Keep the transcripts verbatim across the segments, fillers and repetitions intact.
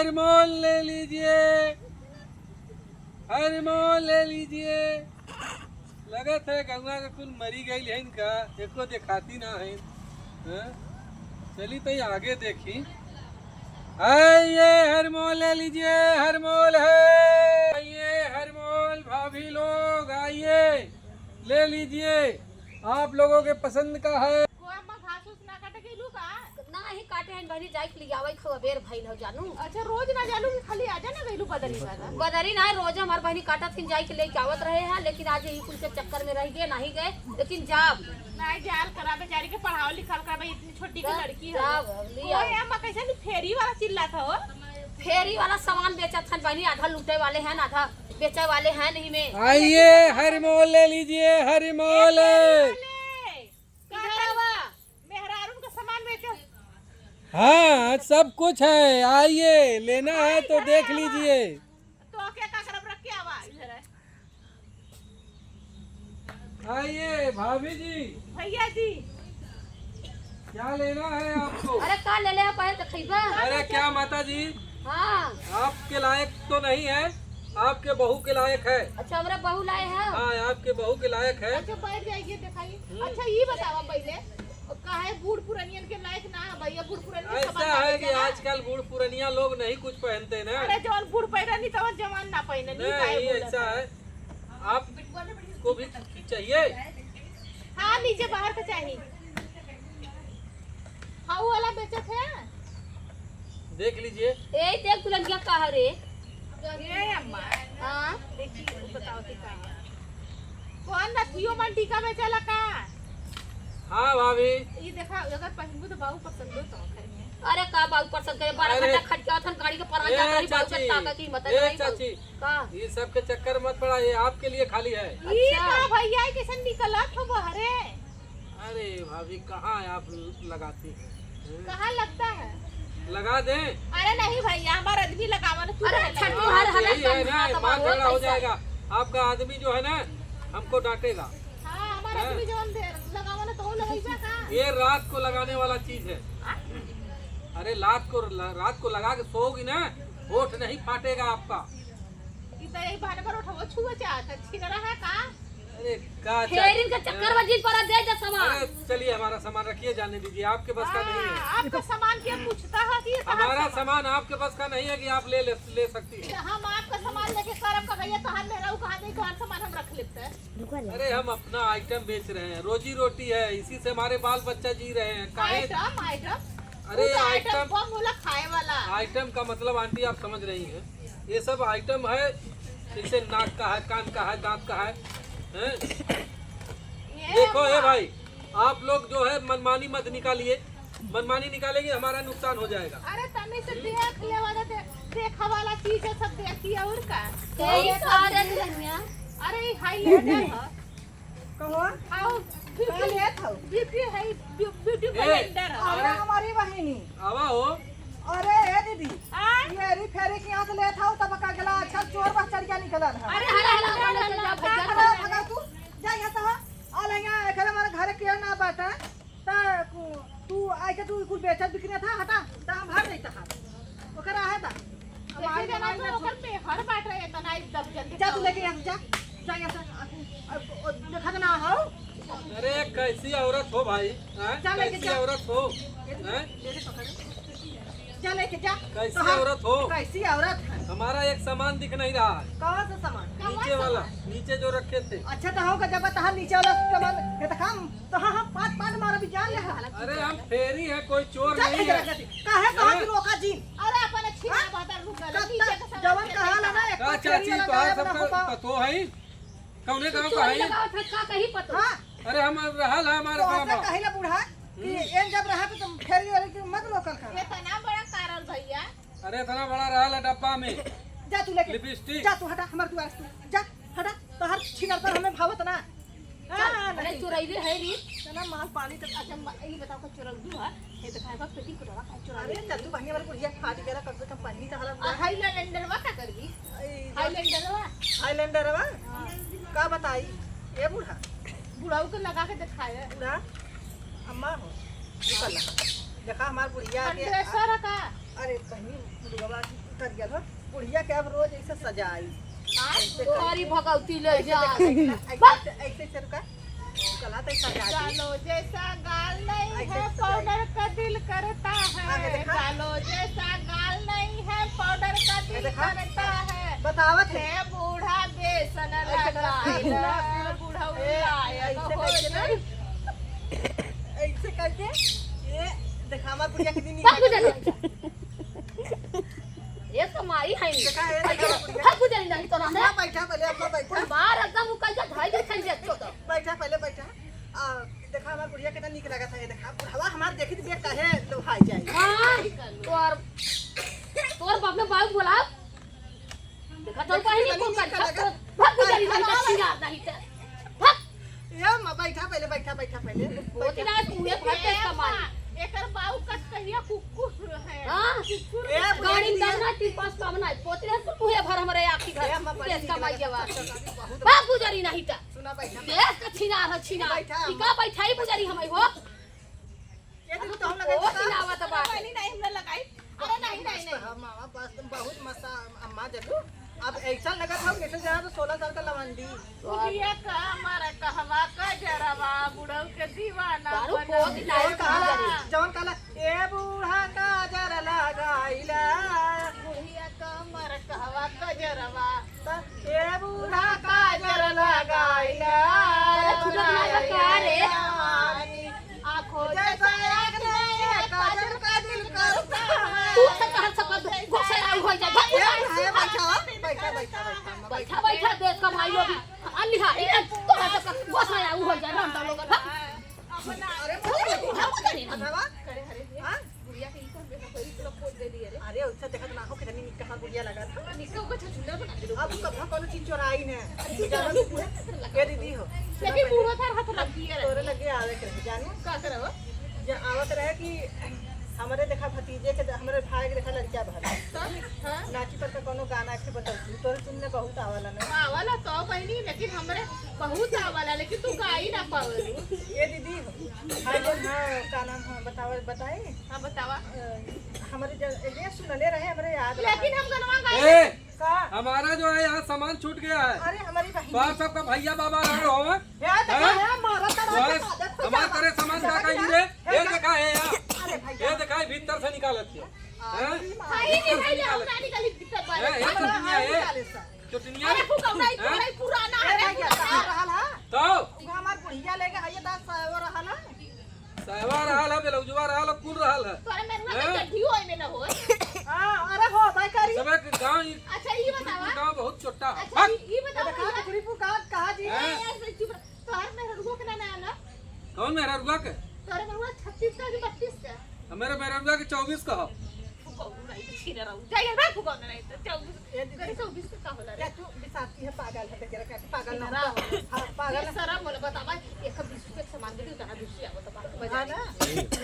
हर मोल ले लीजिए, हर मोल ले लीजिए। लगत है गौवा के कुल मरी गइल है इनका, एको देखाती ना है। हाँ? चली तो आगे देखी। आइए, हर मोल ले लीजिए, हर मोल है। आइए, हर मोल भाभी लोग, आइए, ले लीजिए। आप लोगों के पसंद का है। को अम्मा घास उस ना काटे गइलू का? नाही काटे हैं बहिनी, जाइके लियावे, खूब बेर भइल हो जानू। अच्छा, रोज ना जालू कि खाली आजा ना गइलू बदरी वाला? बदरी ना, रोज हमार बहिनी काटत हिन, जाइके लेके आवत रहे हैं, लेकिन आज यही कुल के चक्कर में रह गए, नहीं गए, लेकिन जाब। नाही जाल करा, बेचारी के पढ़ाओ लिखाओ करा, भाई इतनी छोटी की लड़की है। जाब, लिया। ओए अम्मा, कैसे नहीं फेरी वाला चिल्ला था हो? फेरी वाला सामान बेचत हन बहिनी, आधा लूटे वाले हैं, आधा बेचे वाले हैं नहीं में। आइए, हर मोल ले लीजिए, हर मोल। ए, फेरी वाले। इधर आवा। मेहरारून का सामान बेचो। हाँ, सब कुछ है, आइए, लेना है तो देख लीजिए। तो क्या का करब, रख के आवा इधर है। आइए भाभी जी। भैया जी। क्या लेना है आपको? अरे का ले ले, पहले तो खइबा। अरे क्या माता जी, हाँ। आपके लायक तो नहीं है, आपके बहू के लायक है। अच्छा, हमरा बहू लाए है? हाँ, आपके बहू के लायक है। अच्छा, बैठ जाइए, दिखाइए। हम्म। अच्छा, ये बतावा पहले, काहे बूढ़ पुरनियन के लायक ना है भैया? बूढ़ पुरनिया ऐसा है कि आजकल बूढ़ पुरनिया लोग नहीं कुछ पहनते ना। अरे, जवन बूढ़ पहने नहीं, तवन जवान ना पहने, नहीं नहीं, काहे बोलत ऐसा है। है। आपको भी चाहिए? हाँ, नीचे बाहर का चाहिए। हाँ, वो वाला बेचत है। देख लीजिए। ए, देख दुल्हनिया का है रे? ए अम्मा। हाँ। देखी, बताओ ती का है। कौन रथियो मन टीका बेचेला का? हाँ भाभी। ये देखा, अगर पहिनबू तो बाबू पसंद हो तो खरीदे। अरे का बाबू पसंद करे, बारह अरे। घंटा खट के आवत हन, गाड़ी के परान ए जात रही, बाबू के चाची, ताका की हिम्मत ए नहीं बाबू। चाची, का? ये सब के चक्कर मत पड़ा, ये आपके लिए खाली है। ये अच्छा। का भैया, कैसे निकलत हो बहरे? अरे भाभी, कहाँ आप लगाती हैं? हैं? कहाँ लगता है? लगा दें? अरे नहीं भैया, हमारा आदमी लगावा ना, तू अरे रहे छठी लगावा। हर हाँ, हमें यही है ना, बात झगड़ा हो जाएगा। आपका आदमी जो है ना, हमको डांटेगा। हाँ, हमारा हैं? आदमी जो हम दे-, लगावा ना, तो वो लगेगा का? ये रात को लगाने वाला चीज है। हाँ? अरे रात को ल-, रात को लगा के सोओगी ना, होठ नहीं फाटेगा आपका। ई तो यही बहाने पर उठावा, छुआ चाहत है, छिनरा है का? अरे का फेर चाची? इनका चक्कर में जिन पड़ा, दे दे सामान। अरे चलिए, हमारा सामान रखिए, जाने दीजिए, आपके बस का नहीं है। हाँ, आपका सामान क्या पूछता है कि ये कहाँ हमारा सामान? सामान आपके बस का नहीं है कि आप ले, ले, ले सकती हैं। हम आपका सामान लेके करब का भैया, तोहार मेहरारू कहाँ जाई, तोहार सामान हम रख लेते हैं। अरे हम अपना आइटम बेच रहे हैं, रोजी रोटी है, इसी से हमारे बाल बच्चा जी रहे हैं। काहे? आइटम, आइटम? अरे वो तो आइटम आइटम बम होला खाए वाला। आइटम का मतलब आंटी आप समझ रही हैं, ये सब आइटम है, जैसे नाक का है, कान का है, दांत का है, हैं? ये देखो, ए अम्मा। भाई, आप लोग जो है मनमानी मत निकालिए, मनमानी निकालेंगे हमारा नुकसान हो जाएगा। अरे तनी से देख ले वाला दे-, देखा वाला चीज है, सब देखिए और का। तो ये सारे दुल्हनिया। अरे ये हाईलाइटर है। कहो। आओ, का लेत हौ? ब्यूटी है, ब्यू-, ब्यूटी ए, ब्लेंडर है। अरे अरे। हमारी बहिनी। आवा हो। अरे ए दीदी, हाँ? ये हेरी फेरी के यहाँ से लेत हौ, तब का गला अच्छा चोर बस चढ़ के निकलल है। अरे, हला, हला, हला, हला, हला, हला, हला, हला। भगा तू, जा यहाँ से, हाँ। आ ले यहाँ, एकरे हमारे घर के ना बाटे, त कु-, तू आइके तू कुल बेचत बिकने था, हटा, त हम भर देता हाथ। ओकरा है त। हमारे देखिए ना, जमाई तो में ओकर मेहर बाटे, इतना एकदम जल्दी जा तू लेके यहाँ से, जा। जा यहाँ से, आ, आ, आ, देखत ना हो। अरे कैसी औरत हो भाई, हैं? जा लेके कैसी जा। औरत हो, हैं? ले ले पकड़। जा लेके जा। कैसी कहाँ? औरत हो? कैसी औरत है? हमारा एक सामान दिख नहीं रहा है। कौन सा सामान? नीचे वाला, नीचे जो रखे थे। अच्छा तो होगा जब तहार नीचे वाला सामान, ये तो काम तो हाँ, हाँ, पाँच, पाँच मारा भी जान ले हाँ। अरे हम फेरी है, कोई चोर चल नहीं इधर है। आ जा। काहे कहाँ हैं? की रोका जी? अरे अपन अच्छी हाँ? बात है, रुक जा, कब नीचे तक का सामान जवन कहाँ ला ना, एक का तो फेरी चाची, वाला तोहार गायब ना सबका हो पा। पतो है? कौने तू गाँव का चोरी है? लगावत है, का कहीं पतो? हाँ। अरे हम रहल है हमारे तो गाँव आपने में। कहिला बूढ़ा कि हम्म। एन जब रहा तो तुम फेरी वाले की मत लोकल कर। इतना बड़ा कारल भैया। अरे इतना बड़ा रहल है डब्बा में। जा तू लेके। लिपस्टिक। जा तू हटा हमारे दुआर से तू। जा। हटा, तोहर छिनर पर हमें भावत ना। हाँ, अरे नहीं। चुरैले है रे। इतना माल पानी तक, अच्छा, म-, ई बताओ का चुरौलू है? ये दिखाए बा, पेटी कुटवा का चुरौलू अरे, है। चल तू बहिनी हमारे बुढ़िया खा दी जरा, कम से कम पन्नी तो हला आ, बुढ़ा। हाईलैंडरवा का करबी? ए, हाईलैंडरवा? हाईलैंडरवा? हाँ। का बताई? ए बूढ़ा। बुढ़ऊ के लगा के दिखाए। बूढ़ा, अम्मा हो, निकल ला। देखा हमार बुढ़िया के अंडरेसर का? अरे, बहिनी, बुढ़वा की करियल हो, बुढ़िया के अब रोज ऐसे सजाई। हाँ? ऐसे तोरी करके। भगवती ले ऐसे जा। देखा, ऐसे, बा- ऐसे, ऐसे, ऐसे रुका। कला तो ऐसा जाती। कालो जैसा गाल नहीं ऐसे है, सजाई। पाउडर का दिल करता है। आगे देखा। कालो जैसा गाल नहीं है, पाउडर का ये दिल देखा। करता है। बतावत है। है बूढ़ा बेसन ऐसे करा। लगाइला, सुना, सुना। बुढ़ऊ ए, लायक ऐसे हो करके ना। जाई। ऐसे करके, ये देखा हमार बुढ़िया कितनी नीक बाबू लगे। जाने। ये तो माई है नहीं। देखा, ये देखा, बुढ़िया। भाग बुझाई नहीं तो ना। अम्मा बैठा पहले, अम्मा बैठा। मार एकदम उकल के धाई के खंजे तो। बैठा पहले, बैठा। आ, देखा, हमार बुढ़िया कितना नीक लागत है, ये देखा। बुढ़वा हमार देखी तो देख काहे लोभाई जाए। हाँ, तोर, तोर बाप में बाप बोला। देखा, तो कहीं नहीं कुल कर, भाग बुझाई नहीं तो छिनार नहीं तो। भाग। ए, अम्मा, बैठा पहले, बैठा, बैठा पहले। होती ना, तू ये भर के ए, कमाई। अम्मा, एकर बाऊ कस कहिया कुकुर है। हाँ? कुकुर ए, है। गाड़ी बुढ़िया दीदी। दम ना, टिपस कम ना, पोतरे कुल मुहे भर हमरे आखी घर। ए, अम्मा, बड़ी देश का नीक माई लागत जवान। है, बहुत बाप बुझारी नहीं था। सुना, बैठा। देश का छिनार है, छिनार। बैठा, ई का बैठा ही बुझारी हम हो? ये दिन तो हम लगाई ओ, बता। छिनावत बा। नहीं, नहीं, हम ना लगाई। अरे, नहीं, नहीं, नहीं। हाँ, मामा, बस तुम बहुत मस्त अम्मा जलू। अब ऐसा लगत हो, जैसे जहाँ तो सोलह साल का लवंडी। बुढ़िया का मारा कहवा का जरवा, बुढ़ऊ के दीवाना दारू बनल। खोद नहीं जौन कहला, जौन कहला, "ए बूढ़ा काजर लगाइला।" बुढ़िया का मारा कहवा का जरवा। त, "ए बूढ़ा काजर लगाइला।" अरे, खुदक ना लगा रे। जवानी। आँखों जैसा आँख नहीं है, काजल का दिल करता है। तू तो कहाँ से कर दे? गोसाई हो जा, भाग। ए, ए, बैठा, बैठा, बैठा, बैठा, बैठा, बैठा। बैठा, देश का माई लोग। अल्लाह, ये तो कहाँ से कर, गोसाई हो जा, लौंडा लोग, भाग। अरे, भाग, भाग, भाग। अरे, हाँ? बुढ़िया के ई कौन बेटा, कोई लोग खोज दे दिए रे। अरे, उससे देखत ना हो, कितनी निक हमार बुढ़िया लगा था। निक्का ओकर छछुंदर बना के दो। अब कब कोनो चीज चोराई ने। जानो तू पूरा। ये दीदी हो। लेकिन बूढ़ो थार हाथ लग गया रे। तोरे लगे आवे के रहे, जानू। का करवा? जा आवत रहे कि हमरे देखा भतीजे के, हमरे भाई के देखा लड़का भर। तो, हाँ? नाची पर का कोनो गाना के बताऊ, तोरे सुनने बहुत आवाला ना। आवाला तो बहिनी, लेकिन हमरे बहुत आवाला, लेकिन तू गाई ना पावे। ये दीदी हो। हाँ, जो, हाँ, का नाम है, बतावा, बताई? हाँ, बतावा। अ, हमरे ज-, ये सुनले रहे, हमरे याद रहा। लेकिन हम गनवा गाए। ए, का? हमारा जो है यहाँ सामान छूट गया है। अरे, हमारी बहिनी। बाहर सबका भैया बाबा रहे हो, हैं? हे, देखा, हैं? हे, मारा तारा बस, के आदत से हमार क्या करे सामान का बात? कहीं रे? हे, ये का? देखा है यहाँ। अरे, भैया। ये देखा है, भीतर से निकालत है। आ, हैं? ई माँ। भाई, भीतर से भाई, निकालत। हम ना निकाली भीतर बाहर। हैं? ये तो दुनिया है। निकाले सा। चोटिनिया। अरे, फुकौना, ई हैं? तोहरा पुराना ए, है, भैया, पुराना। कहाँ रहल है? तो? उ हमार बुढ़िया लेके आइए, दस सौ रहल है। सहवा रहल है, बेलौजुआ रहल है, कुल रहल है। तोरे मेहरुआ के हैं? चड्ढियो एमे न होए। हाँ, अरे हो, भाई करी। सबे के गाँव ई अच्छा, ई बतावा। गाँव बहुत छोटा है। अच्छा, भाग। ई, ई बतावा देखा, भैया। टुकड़ीपुर गाँव कहाँ जी? हैं? ए, ए, चुप रह। तोहर मेहरुआ के ना, ना, ना। कौन मेहरुआ के? तोहर मेहरुआ छत्तीस का कि बत्तीस का? हमारे मेहरुआ के चौबीस का हो। फुकौनू नहीं तो छीने रहू। जाइए ना, फुकौनू नहीं तो चौबीस। ए दीदी। करे चौबीस का का होला रे? क्या तू बिसाती है, पागल है, तेरा क्या पागल ना छीने रहू। हो? हाँ, पागल ये है। सारा मोला बतावा, एक बीस रुपये के सामान दे दे, उतना बीस रुपये आवत बा। हाँ ना?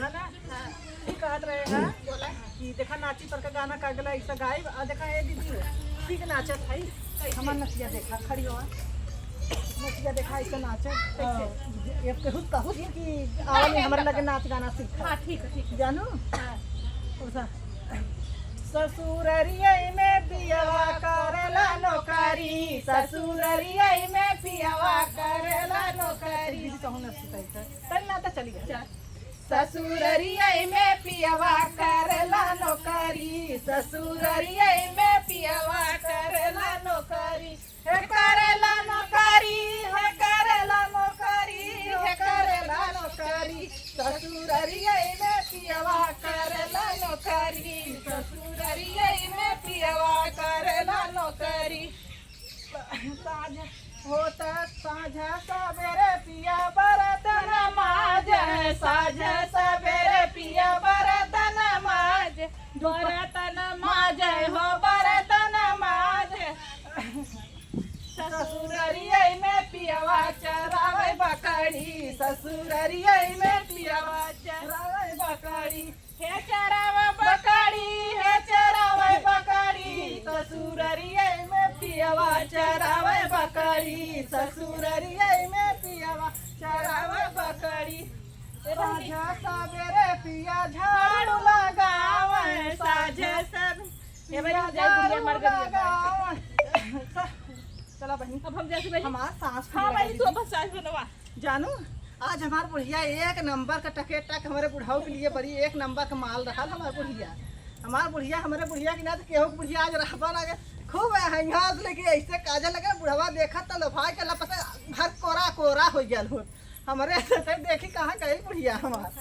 हाँ ना? हाँ। ई कहत रहे हैं बोला। कि देखा नाची पर का गाना का अगला ऐसा गाइब, आ देखा ए दीदी हो, ठीक नाचत है। कैसे? हमार नचिया देखा, खड़ी हो। नचिया देखा ऐसा नाचत, कैसे? हाँ। ये कहूँ, कहूँ कि आओ नहीं, हमारे लगे नाच गाना सीखा। हाँ, ठीक है, ठीक है। जानू? हाँ। उसा, ससुररिया में पियवा करेला नौकरी, ससुररिया में पियवा करेला नौकरी। दीदी कहूँ ना सुताई कर। तन ना तो चली जा। चल। ससुररिया में पियवा करेला नौकरी, ससुररिया में पियवा करेला नौकरी। हे करेला नौकरी, हे करेला नौकरी, हे करेला नौकरी। ससुररिया में पियवा करेला नौकरी, ससुररिया में पियवा करेला नौकरी। साँझ होता साँझ सबेरे पिया बरतन माज, साँझ सबेरे पिया बरतन माज, बरतन माज हो बरतन माज। ससुररिया में पियवा चरावे बकरी, ससुररिया में पियवा चरावे बकरी। हे चरावे बकरी, हे चरावे बकरी, ससुररिया में पियवा चरावे बकरी, ससुररिया में पियवा चरावे बकरी। साँझ सबेरे पिया झाड़ू लगावे, साँझ सब ए बहिनी, जय बुढ़िया, हमार गरीब है। चला बहिनी, अब हम जैसे बहिनी। हमार सास हाँ बहिनी, तू अपन सास बनवा। जानू, आज हमार बुढ़िया एक नंबर का टकेटक हमरे बुढ़ऊ के लिए बड़ी एक नंबर का माल रहल हमार बुढ़िया। हमार बुढ़िया, हमरे बुढ़िया के नाते केहू के बुढ़िया आज रहबा ना गे। खूब हंगास लेके ऐसे काजल लगे, बुढ़वा देखत त लोभाई के लपसे हर कोरा कोरा हो गया हो। हमरे से तो देखी कहाँ गई बुढ़िया हमार।